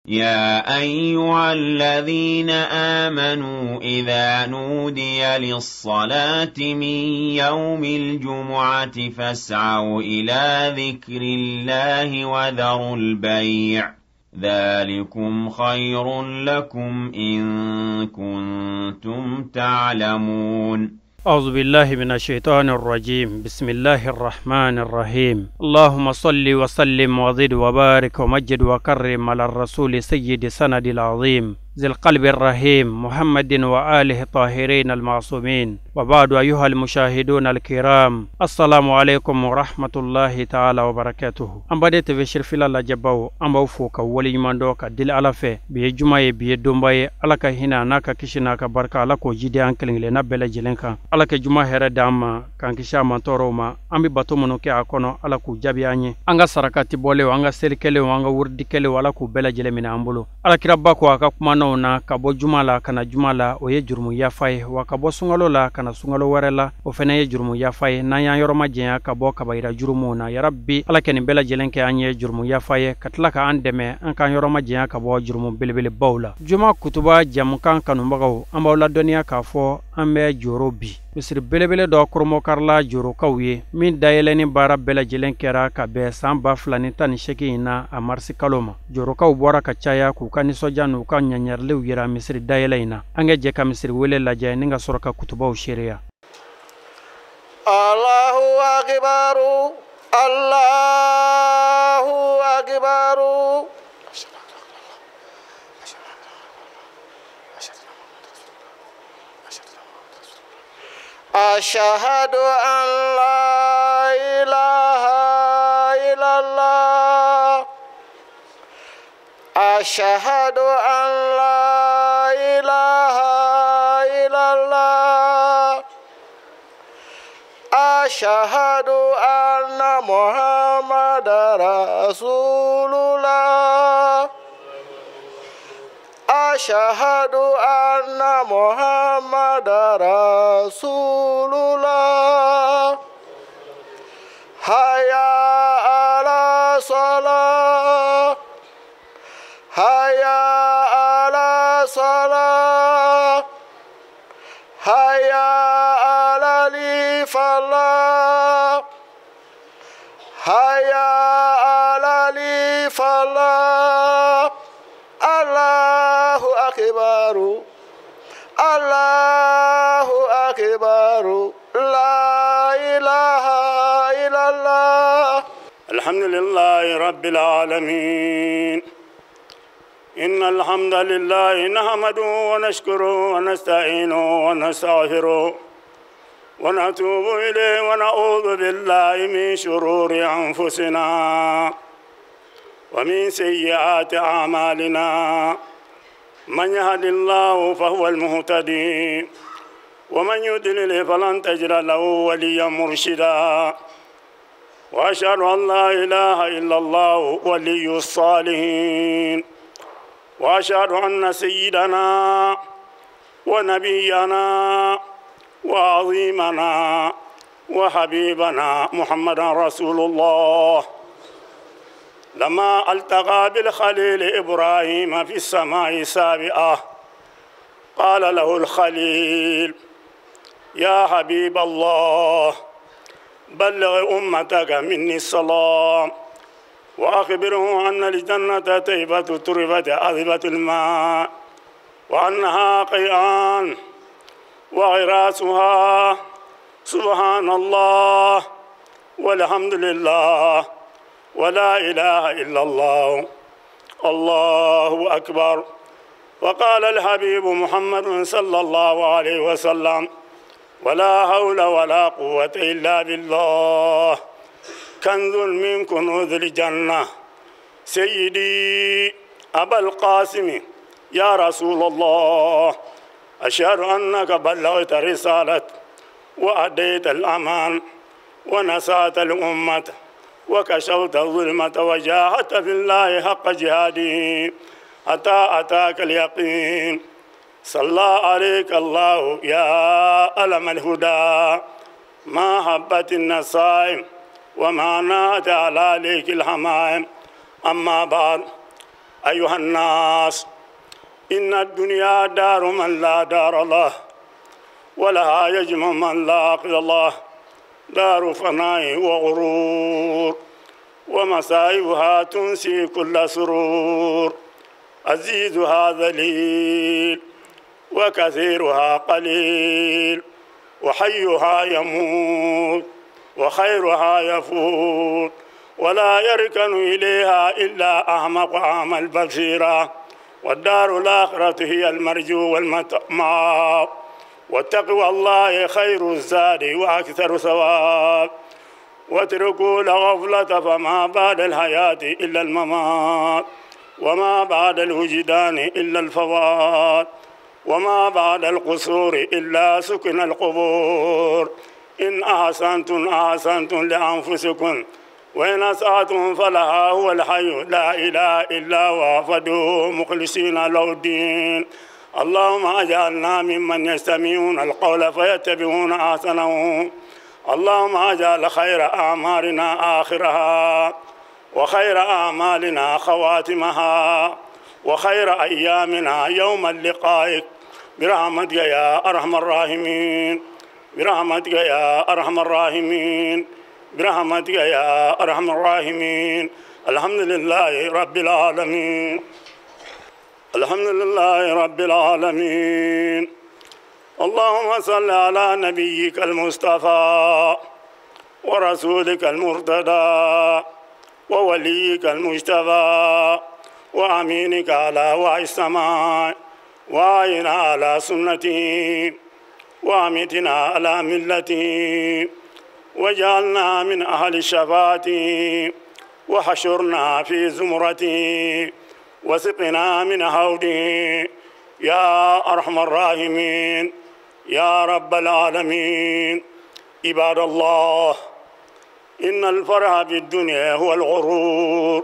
يا أيها الذين آمنوا إذا نودي للصلاة من يوم الجمعة فاسعوا إلى ذكر الله وذروا البيع ذلكم خير لكم إن كنتم تعلمون. أعوذ بالله من الشيطان الرجيم. بسم الله الرحمن الرحيم. اللهم صل وسلم وزد وبارك ومجد وكرم على الرسول سيد سند العظيم ذي القلب الرحيم محمد وآله الطاهرين المعصومين. وبعد، أيها المشاهدون الكرام، السلام عليكم ورحمة الله تعالى وبركاته. An baden TV Cherifila lajɛbaw, an b'aw fo ka waleɲuman dɔn ka deli Ala fɛ. Bi ye juma ye, bi ye donba ye. Ala ka hinɛ n'a ka kisi n'a ka barika, Ala k'o jidi an kelen kelenna bɛɛ lajɛlen kan. Ala ka juma hɛrɛ d'an ma, k'an kisi a mantɔɔrɔw ma. An bɛ bato minnu kɛ a kɔnɔ, Ala k'u jaabi an ye. An ka sarakati bɔlenw, an ka selikɛlenw, an ka wurudikɛlenw, Ala k'u bɛɛ lajɛlen minɛ an bolo. Alakiraba ko a ka kumanaw na, ka bɔ juma la ka na juma la, o ye jurumu yafa ye, wa ka bɔ sunkalo la ka na sunkalo wɛrɛ la, o fana ye jurumu yafa ye. N'an y'an yɔrɔ majanya ka bɔ kabayira jurumuw na, yarabi Ala ka nin bɛɛ lajɛlen kɛ an ye jurumu yafa ye, ka tila k'an dɛmɛ an k'an yɔrɔ majanya ka bɔ jurumu belebelebaw la. Juma kutuba jamukan kanubagaw, an b'aw ladɔnniya k'a fɔ an bɛ joro bi misiri belebele dɔ koromokarila jorokaw ye, min dayɛlɛni baara bɛɛ lajɛlen kɛra ka bɛn san 2018 in na a marisi kalo ma. Jorokaw bɔra ka caya k'u ka nisɔndiya n'u ka ɲaɲariliw yira misiri dayɛlɛ in na. An ka jɛ ka misiri wele lajɛ ni ka sɔrɔ ka kutubaw seereya. Allahu akbar, Allahu akbar. أشهد أن لا إله إلا الله أشهد أن لا إله إلا الله أشهد أن محمد رسول الله أشهد أن محمد رسول الله حيا على الصلاة حيا على الصلاة حيا على الفلاح حيا على الفلاح الله أكبر الله أكبر لا إله إلا الله. الحمد لله رب العالمين. إن الحمد لله نحمده ونشكره ونستعينه ونستغفره ونتوب إليه ونعوذ بالله من شرور أنفسنا ومن سيئات أعمالنا. من يهد الله فهو المهتدي ومن يضلل فلن تجد له وليا مرشدا. وأشهد أن لا إله إلا الله ولي الصالحين وأشهد أن سيدنا ونبينا وعظيمنا وحبيبنا محمدا رسول الله لما التقى بالخليل إبراهيم في السماء السابعة قال له الخليل: يا حبيب الله، بلغ أمتك مني السلام وأخبره أن الجنة طيبة تربة عذبة الماء وأنها قيعان وغراسها سبحان الله والحمد لله ولا إله إلا الله الله أكبر. وقال الحبيب محمد صلى الله عليه وسلم: ولا حول ولا قوة إلا بالله، كنز من كنوز الجنة. سيدي أبا القاسم، يا رسول الله، أشهد أنك بلغت رسالة وأديت الأمان ونصحت الأمة وكشفت الظلمة وجاهدت في الله حق جهاده حتى أتاك اليقين. صلى عليك الله يا ألم الهدى ما حبت النصائم وما نات على ليك الحمائم. أما بعد، أيها الناس، إن الدنيا دار من لا دار له، ولها يجمع من لا عقل الله، دار فناء وغرور، ومصائبها تنسي كل سرور. عزيزها ذليل، وكثيرها قليل، وحيها يموت، وخيرها يفوت، ولا يركن إليها إلا أحمق أعمى البصيرة. والدار الآخرة هي المرجو والمطمع، وتقوى الله خير الزاد وأكثر ثواب. واتركوا الغفلة فما بعد الحياة إلا الممات، وما بعد الوجدان إلا الفوات، وما بعد القصور إلا سكن القبور. إن أحسنتم أحسنتم لأنفسكم، وإن أسأتم فلها هو الحي لا إله إلا هو فادعوه مخلصين له الدين. اللهم اجعلنا ممن يستمعون القول فيتبعون أحسنه. اللهم اجعل خير أعمالنا آخرها، وخير أعمالنا خواتمها، وخير أيامنا يوم لقائك، برحمتك يا أرحم الراحمين، برحمتك يا أرحم الراحمين، برحمتك يا أرحم الراحمين. الحمد لله رب العالمين، الحمد لله رب العالمين. اللهم صل على نبيك المصطفى، ورسولك المرتضى، ووليك المجتبى، وأمينك على وعي السماء، وأعنا على سنته، وأمتنا على ملته، وجعلنا من أهل الشفاعة، وحشرنا في زمرته، وسقنا من حوضه يا أرحم الراحمين يا رب العالمين. عباد الله، إن الفرح بالدنيا هو الغرور،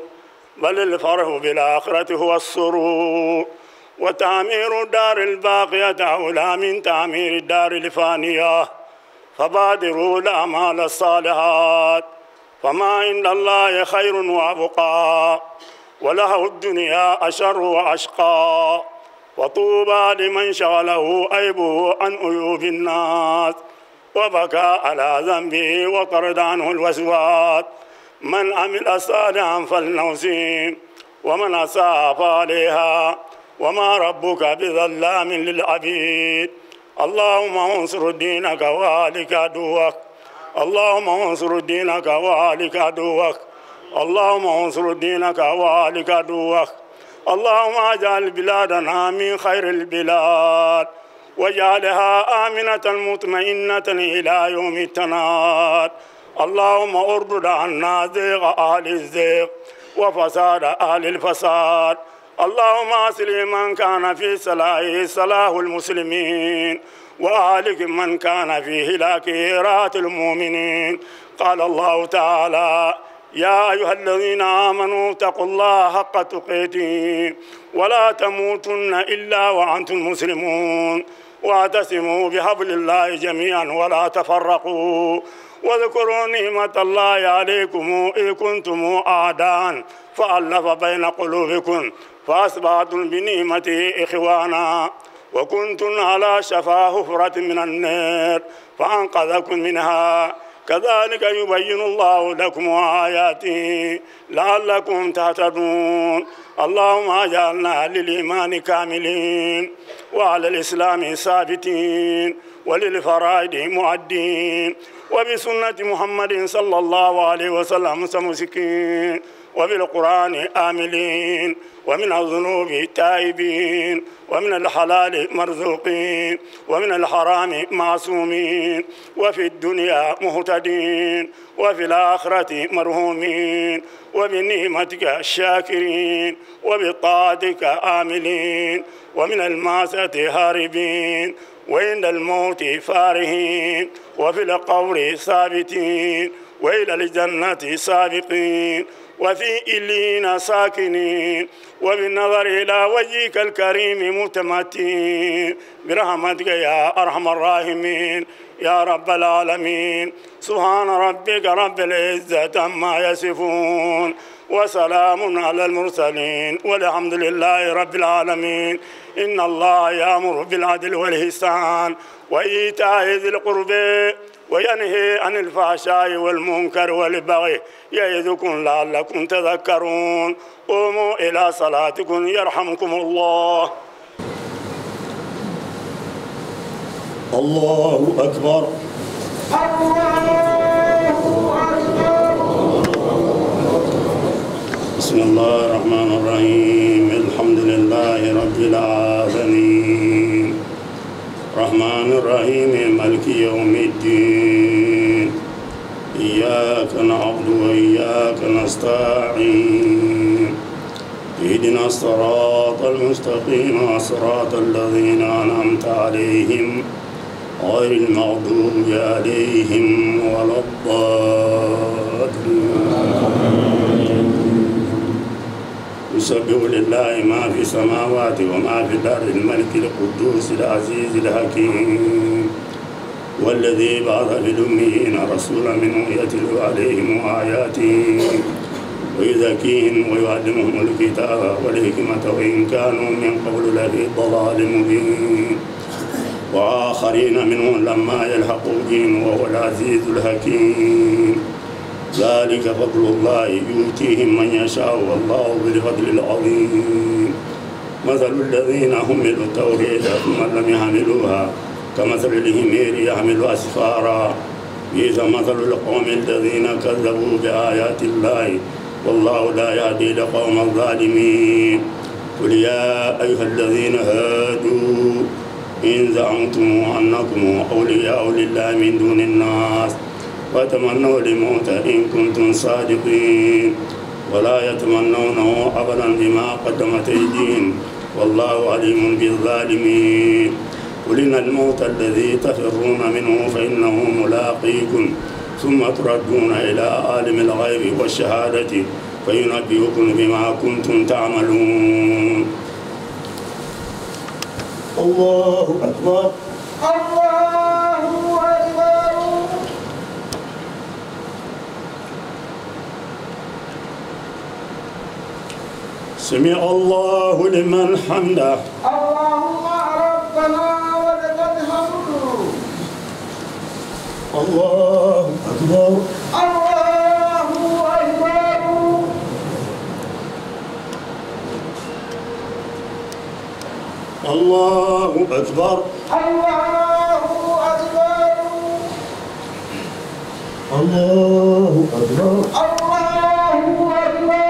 بل الفرح بالآخرة هو السرور. وتعمير الدار الباقية أولى من تعمير الدار الفانية، فبادروا الأعمال الصالحات، فما عند الله خير وأبقى، وله الدنيا أشر وأشقى. وطوبى لمن شغله عيبه عن عيوب الناس، وبكى على ذنبه وطرد عنه الوسواس. من عمل صالحا فلنفسه، ومن أساء فعليها، وما ربك بظلام للعبيد. اللهم انصر دينك وأهلك عدوك، اللهم انصر دينك وأهلك عدوك، اللهم انصر دينك وأهلك عدوك. اللهم اجعل بلادنا من خير البلاد، واجعلها آمنة مطمئنة إلى يوم التناد. اللهم اردد عنا زيغ أهل الزيغ وفساد أهل الفساد. اللهم أصلح من كان في صلاحه صلاح المسلمين، وأهلك من كان في هلاكه راحة المؤمنين. قال الله تعالى: يا أيها الذين آمنوا اتقوا الله حق تقاته ولا تموتن إلا وأنتم مسلمون. واعتصموا بحبل الله جميعا ولا تفرقوا، واذكروا نعمة الله عليكم إذ كنتم أعداء فألف بين قلوبكم فأصبحتم بنعمته إخوانا، وكنتم على شفا حفرة من النار فأنقذكم منها. كذلك يبين الله لكم آياته لعلكم تهتدون. اللهم اجعلنا للإيمان كاملين، وعلى الإسلام ثابتين، وللفرائض مؤدين، وبسنة محمد صلى الله عليه وسلم مستمسكين، وبالقرآن آملين، ومن الذنوب تائبين، ومن الحلال مرزوقين، ومن الحرام معصومين، وفي الدنيا مهتدين، وفي الآخرة مرهومين، وبنعمتك شاكرين، وبطاعتك آملين، ومن المعصية هاربين، وعند الموت فارهين، وفي القبر ثابتين، وإلى الجنة سابقين، وفي إلينا ساكنين، وبالنظر إلى وجهك الكريم متمتين، برحمتك يا أرحم الراحمين. يا رب العالمين. سبحان ربك رب العزة عما يصفون، وسلام على المرسلين، والحمد لله رب العالمين. إن الله يأمر بالعدل والإحسان وإيتاء ذي القربى وينهي عن الفحشاء والمنكر والبغي يعظكم لعلكم تذكرون. قوموا إلى صلاتكم يرحمكم الله. الله أكبر. الله أكبر. بسم الله الرحمن الرحيم. الحمد لله رب العالمين. الرحمن الرحيم. مالك يوم الدين. إياك نعبد وإياك نستعين. اهدنا الصراط المستقيم صراط الذين أنعمت عليهم غير المغضوب عليهم ولا الضالين. يسبح لله ما في السماوات وما في الأرض الملك القدوس العزيز الحكيم. والذي بعث في الأميين رسولا منهم يتلو عليهم آياته ويزكيهم ويعلمهم الكتاب والحكمة وإن كانوا من قبل لفي ضلال مبين. وآخرين منهم لما يلحقوا بهم وهو العزيز الحكيم. ذلك فضل الله يؤتيه من يشاء والله ذو الفضل العظيم. مثل الذين حملوا التوراة ثم لم يحملوها كمثل الحمير يحمل أسفارا. بئس مثل القوم الذين كذبوا بآيات الله والله لا يهدي القوم الظالمين. قل يا أيها الذين هادوا إن زعمتم أنكم أولياء لله من دون الناس وتمنوا الموت إن كنتم صادقين. ولا يتمنونه أبدا بما قدمت أيديهم والله عليم بالظالمين. قل إن الموت الذي تفرون منه فإنه ملاقيكم ثم تردون إلى عالم الغيب والشهادة فينبئكم بما كنتم تعملون. الله أكبر. الله أكبر. سمع الله لمن حمده. اللهم ربنا ولك الحمد. الله أكبر. الله أكبر. الله أكبر. الله أكبر. الله أكبر. الله أكبر.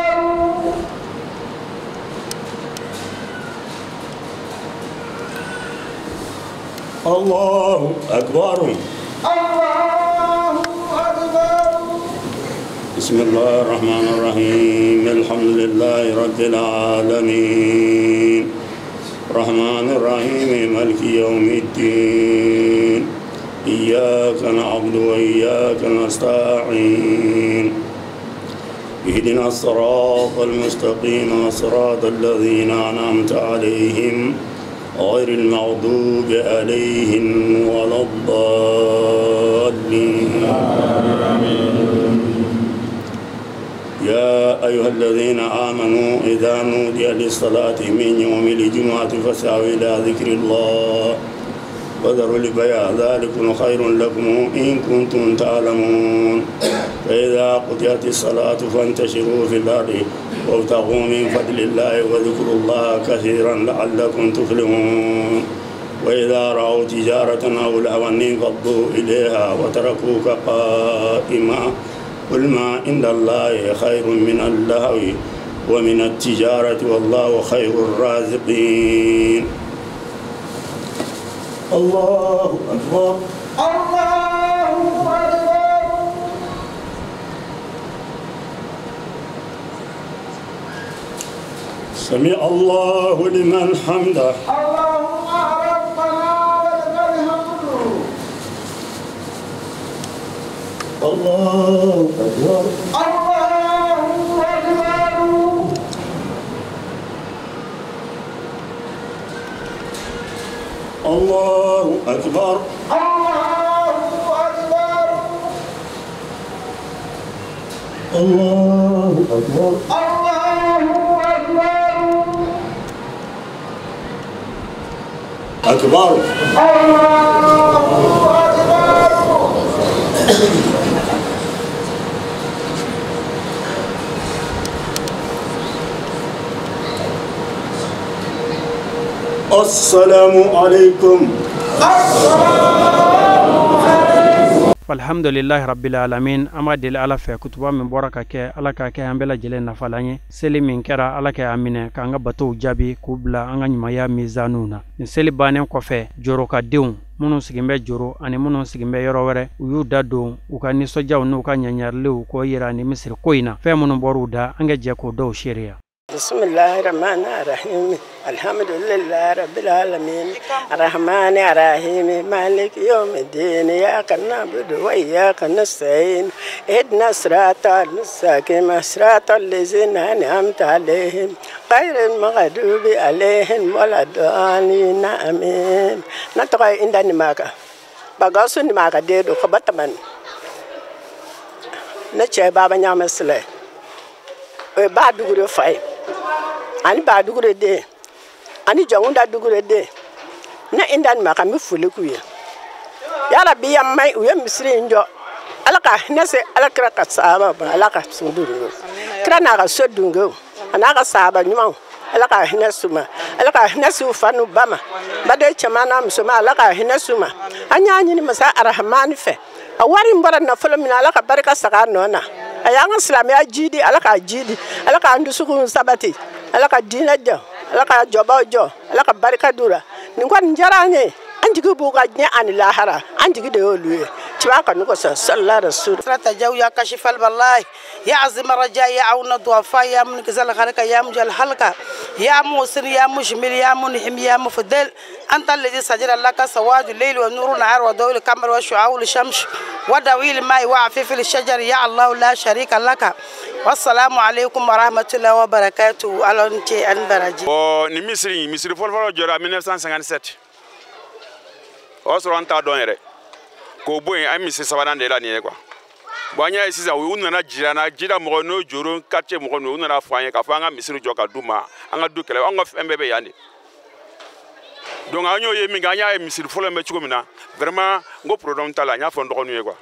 الله أكبر. الله أكبر. بسم الله الرحمن الرحيم. الحمد لله رب العالمين. الرحمن الرحيم. مالك يوم الدين. إياك نعبد وإياك نستعين. اهدنا الصراط المستقيم صراط الذين أنعمت عليهم غير المغضوب عليهم ولا الضالين. يا أيها الذين آمنوا إذا نودي للصلاة من يوم الجمعة فاسعوا إلى ذكر الله وذروا البيع ذلكم خير لكم إن كنتم تعلمون. فإذا قضيت الصلاة فانتشروا في الأرض وابتغوا من فضل الله واذكروا الله كثيرا لعلكم تفلحون. وإذا رأوا تجارة أو لهوا انفضوا إليها وتركوك قائما. قل ما عند الله خير من اللهو ومن التجارة والله خير الرازقين. الله أكبر. الله أكبر. سمع الله لمن حمده. اللهم ربنا ولك الحمد. الله أكبر. الله أكبر. الله أكبر. الله الله أكبر الله أكبر أكبر الله أكبر. السلام عليكم. Alhamdulillahi rabbil alamin. An b'a deli Ala fɛ kutuba min bɔra ka kɛ, Ala k'a kɛ an bɛɛ lajɛlen nafalan ye. Seli min kɛra, Ala k'a minɛ k'an ka batow jaabi k'u bila an ka ɲumanya mizaniw na. Nin seli bannen kɔfɛ, jorokadenw minnu sigin bɛ Joro ani minnu sigin bɛ yɔrɔ wɛrɛ, u y'u da don u ka nisɔndiyaw n'u ka ɲaɲariliw k'o yira ni misiri ko in na. Fɛn minnu bɔr'u da, an ka jɛ k'o dɔw seereya. بسم الله الرحمن الرحيم الحمد لله رب العالمين الرحمن الرحيم مالك يوم الدين إياك نعبد وإياك نستعين اهدنا الصراط المستقيم صراط الذين أنعمت عليهم غير المغضوب عليهم ولا الضالين آمين. نتقى عند نماك بغاص نماك ديدو خبطمن نتشي بابا نعم سلي ba dugure fay ani ba dugure de ani jangunda dugure de na indan ma ka mi foli ku ye ya rabbi ya mai u ye misiri njo ala ka hinɛ se ala kira ka sahaba ba ala ka sunduru kira n'a ka so dungew a n'a ka sahaba ɲumanw ala ka hinɛ s'u ma ala ka hinɛ s'u fa n'u ba ma baden cɛman n'a musoman ala ka hinɛ s'u ma an y'a ɲini masa arahamani fɛ a wari in bɔra nafolo min na ala ka barika saga a nɔ na a y'an ka silamɛya jiidi ala k'a jiidi ala k'an dusukun sabati ala ka diinɛ jɔ ala ka jɔbaw jɔ ala ka barika d'u la nin kɔni diyara an ye an jigi b'u ka diɲɛ ani lahara an jigi de y'olu ye ciba kanu kosɔn sallallahu rasul. تجاو يا كاشف البلاء يا عظيم الرجاء يا عون الضعفاء يا منقذ الغرق يا مجل الحلقة يا موسر يا مجمل يا منحم يا مفضل أنت الذي سجل لك سواد الليل ونور النهار وضوء القمر وشعاع الشمس ودوي الماء وعفيف الشجر يا الله لا شريك لك. والسلام عليكم ورحمة الله وبركاته. على أنت أنبرجي. Ni misiri misiri fɔlɔfɔlɔ jɔra 1957 o y'a sɔrɔ an t'a dɔn yɛrɛ k'o bɔ yen an misiri sabanan de la nin ye quoi. Bon an y'a ye sisan u nana jira na jira mɔgɔ n'o Joro quartier mɔgɔ ninnu u nana fɔ an ye k'a fɔ an ka misiri jɔ ka d'u ma an ka du kɛlɛ an ka fɛn bɛɛ bɛ yan de. Donc an y'o ye min kɛ an y'a ye misiri fɔlɔ in bɛ cogo min na vraiment n ko problème t'a la n y'a fɔ n dɔgɔninw ye quoi.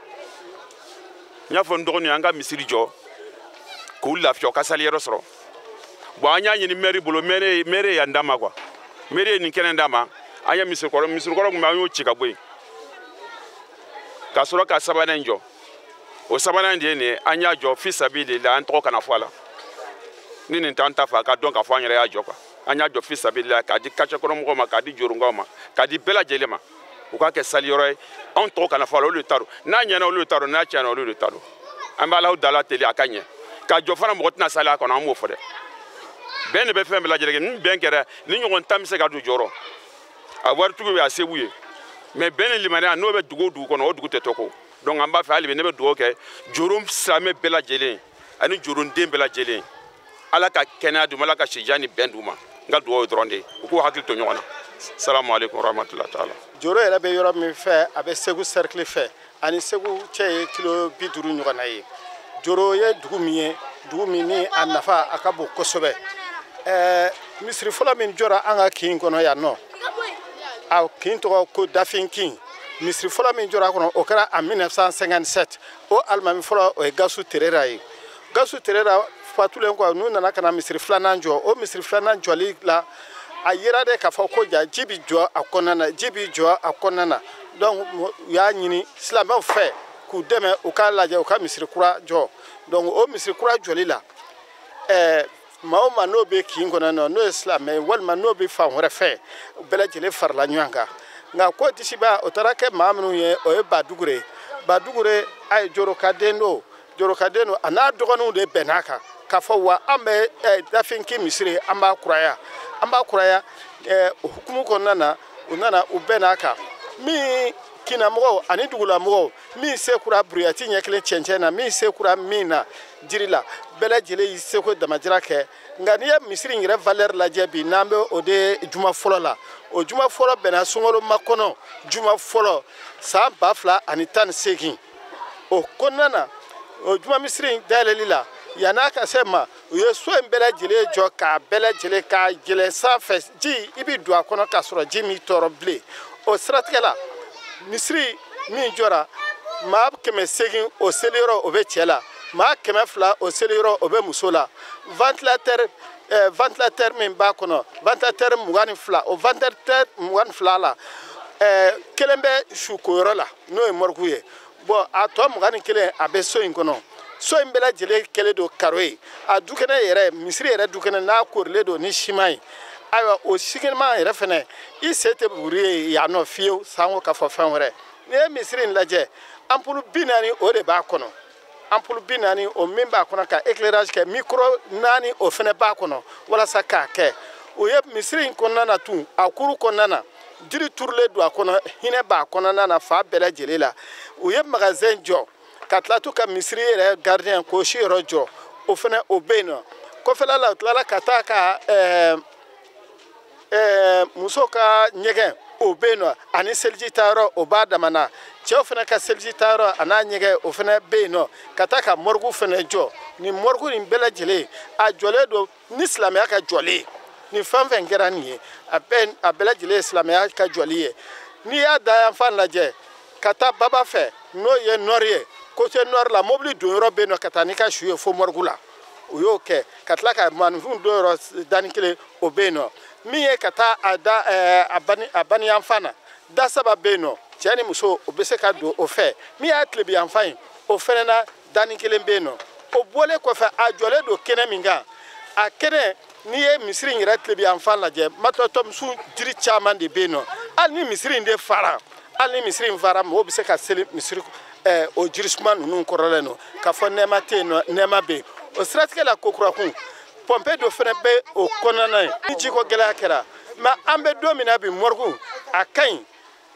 N y'a fɔ n dɔgɔninw ye an ka misiri jɔ k'u lafiya u ka saliyɔrɔ sɔrɔ. Bon an y'a ɲini maire bolo maire ye yan d'a ma quoi. Maire ye nin kɛnɛ d'a ma an ye misiri kɔrɔ kun bɛ an y'o ci ka bɔ yen ka sɔrɔ ka sabanan in jɔ. O sabanan de ye nin ye an y'a jɔ fi sabilillah an tɔgɔ kana fɔ a la ni nin t'an ta fɛ a ka dɔn k'a fɔ an yɛrɛ y'a jɔ quoi. An y'a jɔ fi sabilillah k'a di quartier kɔnɔ mɔgɔw ma k'a di Joronkaw ma k'a di bɛɛ lajɛlen ma u k'a kɛ saliyɔrɔ ye anw tɔgɔ kana fɔ a la olu de ta don n'a ɲɛna olu de ta don n'a tiɲɛna olu de ta don an bɛ Alahu dala teli a ka ɲɛ k'a jɔ fana mɔgɔ tɛna sali a kɔnɔ an b'o fɔ dɛ. Bɛn de bɛ fɛn bɛɛ lajɛlen kɛ ni bɛn kɛra ni ɲɔgɔn tan bɛ se ka don jɔyɔrɔ a waritigiw ye a se b'u ye mais bɛn ni limaniya n'o bɛ dugu o dugu kɔnɔ o dugu tɛ to ko. Donc an b'a fɛ hali bi ne bɛ dugawu kɛ Joro silamɛ bɛɛ lajɛlen ani Joroden bɛɛ lajɛlen Ala ka kɛnɛya d'u ma Ala ka sijan ni bɛn d'u ma n ka dugawu ye dɔrɔn de ye u k'u hakili to ɲɔgɔn na. Salamu aleykum warahmatulahi taala. Joro yɛrɛ bɛ yɔrɔ min fɛ a bɛ Segu cercle fɛ ani Segu cɛ ye kilo 50 ɲɔgɔnna ye. Joro ye dugu min ye dugu min ni a nafa a ka bon kosɛbɛ. Misiri fɔlɔ min jɔra an ka kin kɔnɔ yan nɔ a kin tɔgɔ ko Dafin kin. Misiri fɔlɔ min jɔra a kɔnɔ o kɛra en 1957 o alimami fɔlɔ o ye Gasu Terera ye. Gasu Terera fatulen kɔ n'u nana ka na misiri filanan jɔ o misiri filanan jɔli la a yera de k'a fɔ ko ja ji bi jɔ a kɔnɔna na ji bi jɔ a kɔnɔna na donc u y'a ɲini silamɛw fɛ k'u dɛmɛ u k'a lajɛ u ka misiri kura jɔ donc o misiri kura jɔli la maa o maa n'o bɛ kin kɔnɔ n'o ye silamɛ ye walima n'o bɛ fan wɛrɛ fɛ u bɛɛ lajɛlen farala ɲɔgɔn kan nka ko disiba o taara kɛ maa minnu ye o ye Badugure ye. Badugure a ye Jorokaden don Jorokaden don a n'a dɔgɔninw de bɛnn'a kan k'a fɔ wa an bɛ Dafinki misiri an b'a kuraya an b'a kuraya o hukumu kɔnɔna na u nana u bɛnn'a kan min kinamɔgɔw ani dugulamɔgɔw min se kura buruyati ɲɛ kelen cɛncɛn na min se kura min na jiri la bɛɛ lajɛlen y'i seko damajira kɛ nka n'i ye misiri in yɛrɛ valeur lajɛ bi n'an bɛ o de juma fɔlɔ la o juma fɔlɔ bɛnna sunkalo makɔnɔ juma fɔlɔ san 2018 o kɔnɔna na O juma misiri in dayɛlɛli la, yann'a ka se ma, u ye so in bɛɛ lajɛlen jɔ k'a bɛɛ lajɛlen k'a yɛlɛn sanfɛ. Ji i bɛ don a kɔnɔ k'a sɔrɔ ji m'i tɔɔrɔ bilen. O siratigɛ la, misiri min jɔra, maa 800 o seliyɔrɔ o bɛ cɛ la, maa 200 o seliyɔrɔ o bɛ muso la. Ventilateur min b'a kɔnɔ, ventilateur 22, o ventilateur 22 la, kelen bɛ sukoyɔrɔ la, n'o ye morgue ye. Bon, a tɔ 21 a bɛ so in kɔnɔ. So in bɛɛ lajɛlen kɛlen don karo ye. A dukɛnɛ yɛrɛ, misiri yɛrɛ dukɛnɛ n'a korilen don ni siman ye. Ayiwa, o siman yɛrɛ fɛnɛ, i sen tɛ buguri ye yan nɔ fiyewu, sanko k'a fɔ fɛn wɛrɛ. N'i ye misiri in lajɛ, ampoule 40 o de b'a kɔnɔ. Ampoule 40 o min b'a kɔnɔ ka éclairage kɛ, micro 4 o fɛnɛ b'a kɔnɔ walasa k'a kɛ. O ye misiri in kɔnɔna na tun, a kuru kɔnɔna na, jiri turulen don a kɔnɔ, hinɛ b'a kɔnɔna na fan bɛɛ lajɛlen la. U ye magasin jɔ ka tila tun ka misiri yɛrɛ gardien k'o si yɔrɔ jɔ, o fɛnɛ o bɛ yen nɔ. Kɔfɛla la, u tilala ka taa ka muso ka ɲɛgɛn, o bɛ yen nɔ, ani seliji tayɔrɔ o b'a dama na. Cɛw fana ka seliji tayɔrɔ a n'a ɲɛgɛn o fana bɛ yen nɔ, ka taa ka morgue fana jɔ. Nin morgue nin bɛɛ lajɛlen a jɔlen don ni silamɛya ka jɔlen. Nin fɛn fɛn kɛra nin ye, a bɛɛ lajɛlen ye silamɛya ka jɔli ye. N'i y'a da yan fan lajɛ ka taa baba fɛ, n'o ye nord ye, côté nord la, mobili don yɔrɔ bɛ yen nɔ ka taa n'i ka su ye fo morgue la. U y'o kɛ ka tila ka maninfinw don yɔrɔ danni kelen o bɛ yen nɔ. Min ye ka taa a da a baniyanfan na, da 3 bɛ yen nɔ, cɛ ni muso o bɛ se ka don o fɛ. Min y'a tilebiyanfan ye, o fɛnɛ na danni kelen bɛ yen nɔ. O bɔlen kɔfɛ, a jɔlen don kɛnɛ min kan, a kɛnɛ, n'i ye misiri in yɛrɛ tilebiyanfan lajɛ, matɔtɔmuso jiri caman de bɛ yen nɔ. Hali ni misiri in de fara, hali ni misiri in fara, mɔgɔw bɛ se ka seli misiri o jirisuma ninnu kɔrɔlen don k'a fɔ nɛɛma tɛ yen nɔ, nɛɛma bɛ yen. O siratigɛ la, kokurakun pɔnpe dɔ fana bɛ o kɔnɔna ye ni jiko gɛlɛya kɛra. Mɛ an bɛ don min na bi, morgue a ka ɲi,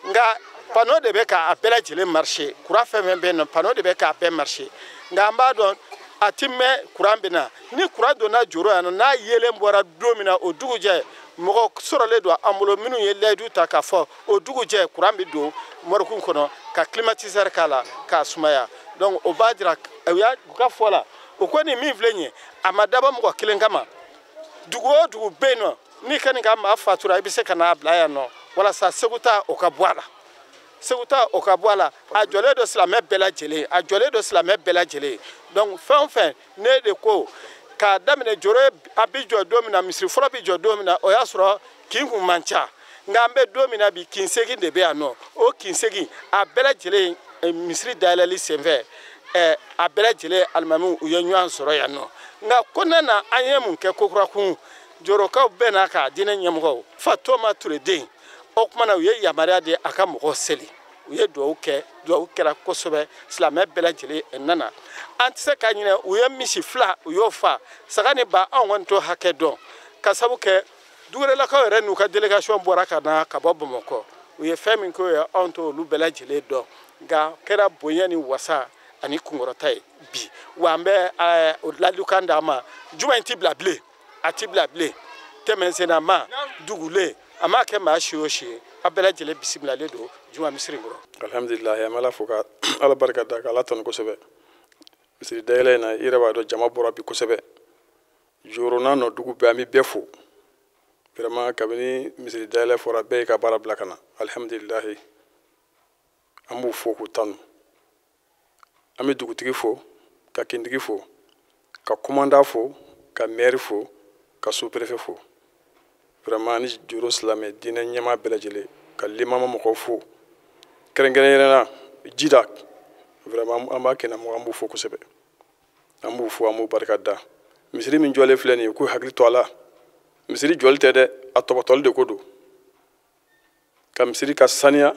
nka panneau de bɛ k'a bɛɛ lajɛlen marché. Courant fɛn fɛn bɛ yen nɔ, panneau de bɛ k'a bɛɛ marché. Nka an b'a dɔn a ti mɛn, courant bɛ na. Ni courant donna joro yan nɔ, n'a yeelen bɔra don min na, o dugujɛ mɔgɔ sɔrɔlen don an bolo minnu ye layidu ta k'a fɔ o dugujɛ courant bɛ don morgue kɔnɔ ka climatiseur k'a la k'a sumaya. Donc o b'a jira u y'a u ka fɔ la, o ko nin min filɛ nin ye, a ma dabɔ mɔgɔ kelen kama. Dugu o dugu bɛ yen nɔ, n'i ka nin ka maa fatura, i bɛ se ka n'a bila yan nɔ walasa Segu ta o ka bɔ a la, Segu ta o ka bɔ a la. A jɔlen don silamɛ bɛɛ lajɛlen, a jɔlen don silamɛ bɛɛ lajɛlen. Donc fɛn o fɛn, ne de ko k'a daminɛ joro a bɛ jɔ don min na, misiri fɔlɔ bɛ jɔ don min na, o y'a sɔrɔ kin kun man ca. Nka an bɛ don min na bi, kin 8 de bɛ yan nɔ. O kin 8 a bɛɛ lajɛlen misiri dayɛlɛli senfɛ, a bɛɛ lajɛlen alimamiw u ye ɲɔgɔn sɔrɔ yan nɔ. Nka kɔnɔna na, an ye mun kɛ kokurakun? Jorokaw bɛɛ n'a ka diinɛ ɲɛmɔgɔw, Fatoma Ture den, o kumana u ye yamaruya di a ka mɔgɔw seli, u ye duwawu kɛ, duwawu kɛra kosɛbɛ, silamɛ bɛɛ lajɛlen nana. An tɛ se ka ɲinɛ, u ye misi 2 u y'o fa, saga ni ba anw kɔni t'o hakɛ dɔn, ka sabu kɛ dugurelakaw yɛrɛ n'u ka délégation bɔra ka na ka bɔ Bamakɔ, u ye fɛn min k'o ye, anw t'olu bɛɛ lajɛlen dɔn. Nka kɛra bonya ni wasa ani kunkɔrɔta ye bi. Wa an bɛ o ladilikan d'a ma, juma in ti bila bilen, a ti bila bilen. Tɛmɛnsenna dugulen, a m'a kɛ maa si o si ye, a bɛɛ lajɛlen bisimilalen don juma misiri kɔrɔ. Alhamdulilayi, an bɛ Ala fo ka Ala barika da ka Ala tanu kosɛbɛ. Misiri dayɛlɛ in na, i yɛrɛ b'a dɔn jama bɔra bi kosɛbɛ. Joro n'a nɔ dugu bɛɛ, an bɛ bɛɛ fo. Vraiment, kabini misiri dayɛlɛ fɔra, bɛɛ y'i ka baara bila ka na. Alhamdulilayi, an b'u fo k'u tanu. An bɛ dugutigi fo, ka kintigi fo, ka commandant fo, ka maire fo, ka sous-préfet fo. Vraiment, ni joro silamɛ diinɛ ɲɛmaa bɛɛ lajɛlen, ka limama mɔgɔw fo, kɛrɛnkɛrɛnnenya la jida, vraiment an b'a kɛnɛ mɔgɔ, an b'u fo kosɛbɛ, an b'u fo, an b'u barika da. Misiri min jɔlen filɛ nin ye, k'u hakili to a la. Misiri jɔli tɛ dɛ, a tɔbɔtɔli de ko don. Ka misiri ka saniya,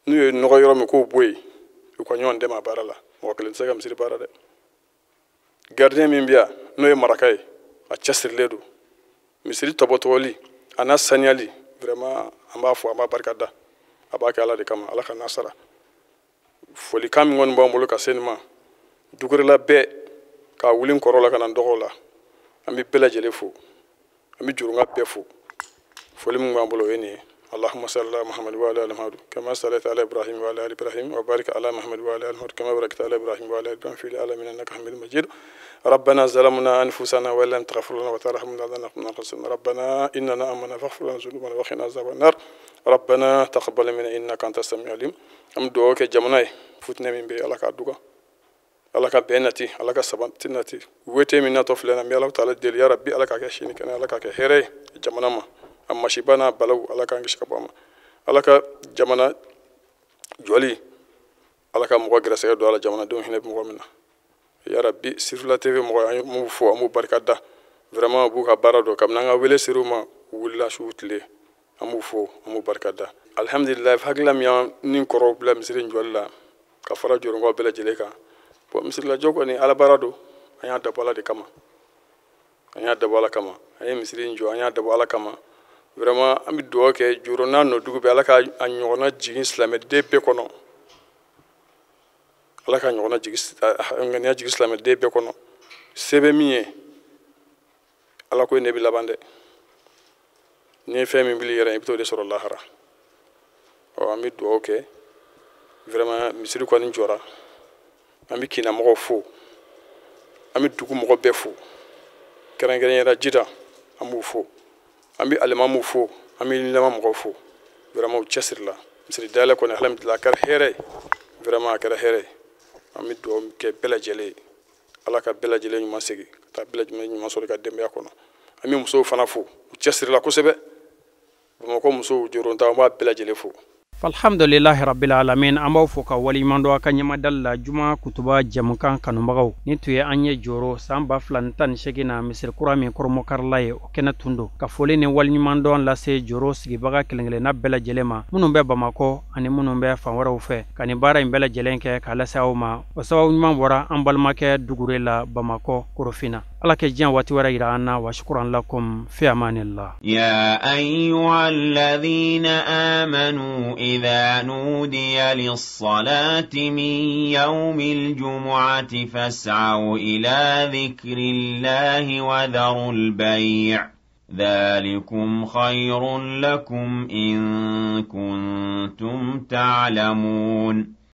n'u ye nɔgɔ yɔrɔ min k'o bɔ yen, u ka ɲɔgɔn dɛmɛ a baara la. Mɔgɔ kelen tɛ se ka misiri baara dɛ. Gardien min bɛ yan, n'o ye maraka ye, a cɛsirilen don. Misiri tɔbɔtɔli a n'a saniyali, vraiment an b'a fɔ, an b'a barika da. A b'a kɛ Ala de kama, Ala ka n'a sara. Folikan min kɔni b'an bolo ka se nin ma, dugurela bɛɛ k'a wuli n kɔrɔ la ka na n dɔgɔw la, an bɛ bɛɛ lajɛlen fo, an bɛ jurunka bɛɛ fo. Foli min b'an bolo o ye nin ye. اللهم صل على محمد وعلى ال محمد كما صليت على ابراهيم وعلى ال ابراهيم، وبارك على محمد وعلى ال محمد كما باركت على ابراهيم وعلى ال ابراهيم في العالمين انك حميد مجيد. ربنا ظلمنا انفسنا وان لم تغفر لنا وترحمنا لنكونن من الخاسرين. ربنا اننا امنا فاغفر لنا ذنوبنا وقنا عذاب النار. ربنا تقبل منا انك انت السميع العليم. Am dugawu kɛ jamana ye, futinɛ min bɛ, Ala k'a duga, Ala ka bɛn nati, Ala ka sabati nati. Wete min natɔ filɛ na, n bɛ Ala taala deli, ya Rabbi, Ala k'a kɛ sini kɛnɛ, Ala k'a kɛ hɛrɛ ye jamana ma. A masiba n'a balawu, Ala k'an kisi ka bɔ a ma. Ala ka jamana jɔli, Ala ka mɔgɔ gɛrɛsɛgɛ don a la, jamanadenw hinɛ bɛ mɔgɔ min na. Ya Rabbi, Sirifila TV mɔgɔ, an b'u fo, an b'u barika da. Vraiment, u b'u ka baara dɔn. Kabini an ka wele ser'u ma, u wulila su tile, an b'u fo, an b'u barika da. Alhamdulilayi, hakilila min y'an ni kɔrɔw bila misiri in jɔli la ka fara jɔrɔnkaw bɛɛ lajɛlen kan. Bon, misirilajɔ kɔni, Ala baara don, an y'a dabɔ Ala de kama, an y'a dabɔ Ala kama, an ye misiri in jɔ, an y'a dabɔ Ala kama. Vraiment, an bɛ dugawu kɛ joro n'a nɔ dugu bɛɛ, Ala ka a ɲɔgɔnna jigin silamɛden bɛɛ kɔnɔ, Ala ka ɲɔgɔnna jigin, ŋaniya jigin silamɛden bɛɛ kɔnɔ. Se bɛ min ye, Ala ko ne bɛ laban dɛ. N'i ye fɛn min bili yɛrɛ, i bɛ t'o de sɔrɔ lahara. Ɔ, an bɛ dugawu kɛ. Vraiment, misiri kɔni jɔra, an bɛ kinamɔgɔw fo, an bɛ dugu mɔgɔ bɛɛ fo, kɛrɛnkɛrɛnnenya la Jida, an b'u fo, an bɛ alimamuw fo, an bɛ lama mɔgɔw fo. Vraiment, u cɛsirila. Misiri dayɛlɛ kɔni, alhamdulilah, a kɛra hɛrɛ ye. Vraiment, a kɛra hɛrɛ ye. An bɛ dugawu kɛ bɛɛ lajɛlen ye, Ala ka bɛɛ lajɛlen ɲuman segin ka taa bɛɛ lajɛlen ɲuman sɔrɔ i ka denbaya kɔnɔ. An bɛ musow fana fo, u cɛsirila kosɛbɛ. Bamakɔ musow, joronta, an b'a bɛɛ lajɛlen fo. Alhamdulilahi rabbil alamin, an b'aw fo ka waleɲuman dɔn a ka ɲɛmadali la. Juma kutuba jɛmukan kanubagaw, ni tun ye an ye joro san 2018 na, misiri kura min kɔrɔmɔkarila ye, o kɛnɛ tun don ka foli ni waleɲuman dɔn lase joro sigibaga kelen-kelenna bɛɛ lajɛlen ma, minnu bɛ Bamakɔ ani minnu bɛ fan wɛrɛw fɛ, ka nin baara in bɛɛ lajɛlen kɛ k'a lase aw ma. O sababu ɲuman bɔra an balimakɛ Dugure la Bamakɔ Korofina. Ala kɛ diɲɛ waati wɛrɛ yira an na. Wa shukran lakum, fi amanillah. يا أيها الذين آمنوا إذا نودي للصلاة من يوم الجمعة فاسعوا إلى ذكر الله وذروا البيع، ذلكم خير لكم إن كنتم تعلمون.